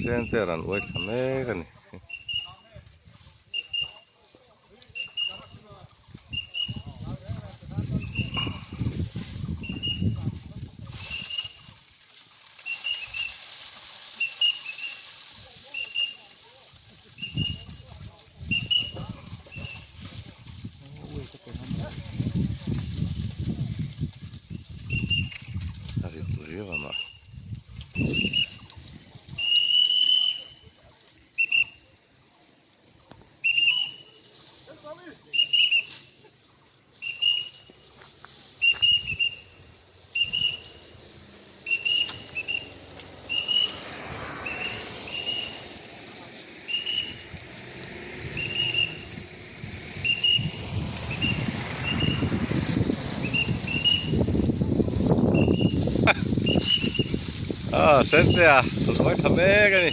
sen te a rawn uai thla mek a ni. A rit riau a mah. Ah, sente a, ruai tha mek a ni.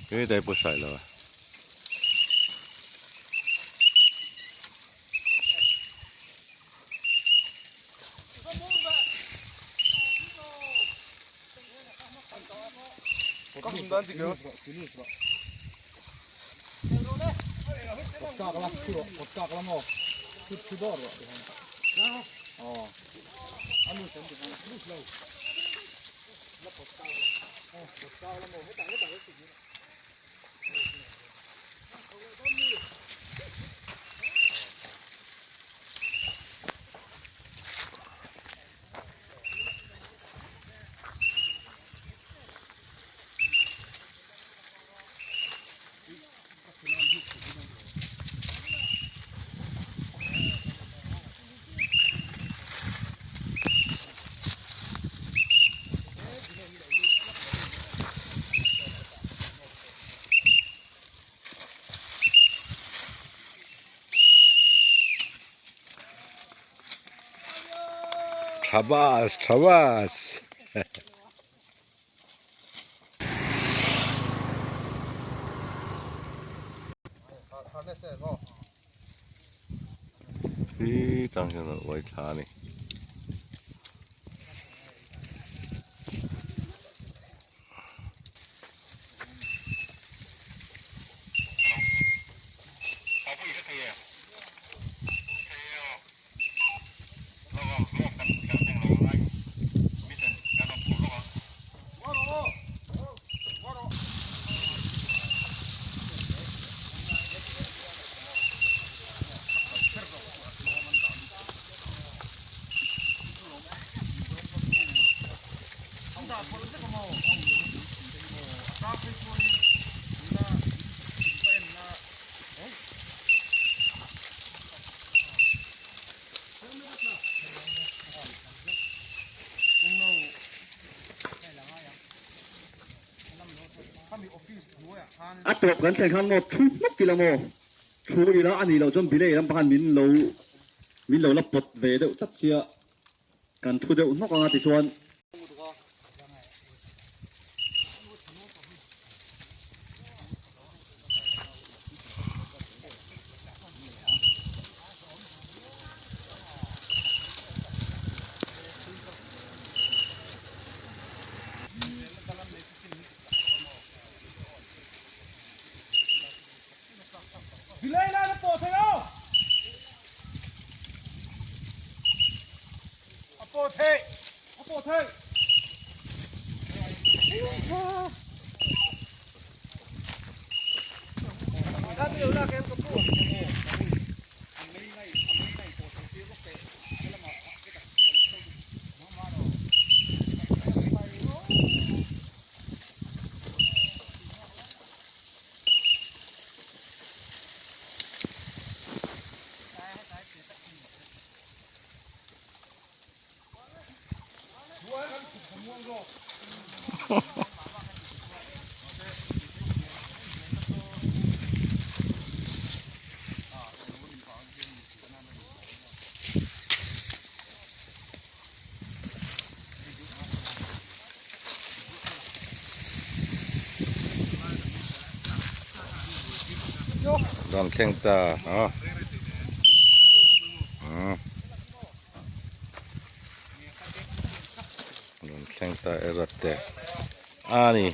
Hei pawh sailo a. Thabas thabas. Hi tang hian a uai thla a ni. A tawp kan thlen khan maw thu hnawk ila maw thu ila a nih loh chuan bilei lam pakhat min lo min lo la pawt ve deuh tlat sia kan thu deuh hnawk anga tichuan. Rawn thleng ta a umm rawn thleng ta e rawt te a ni.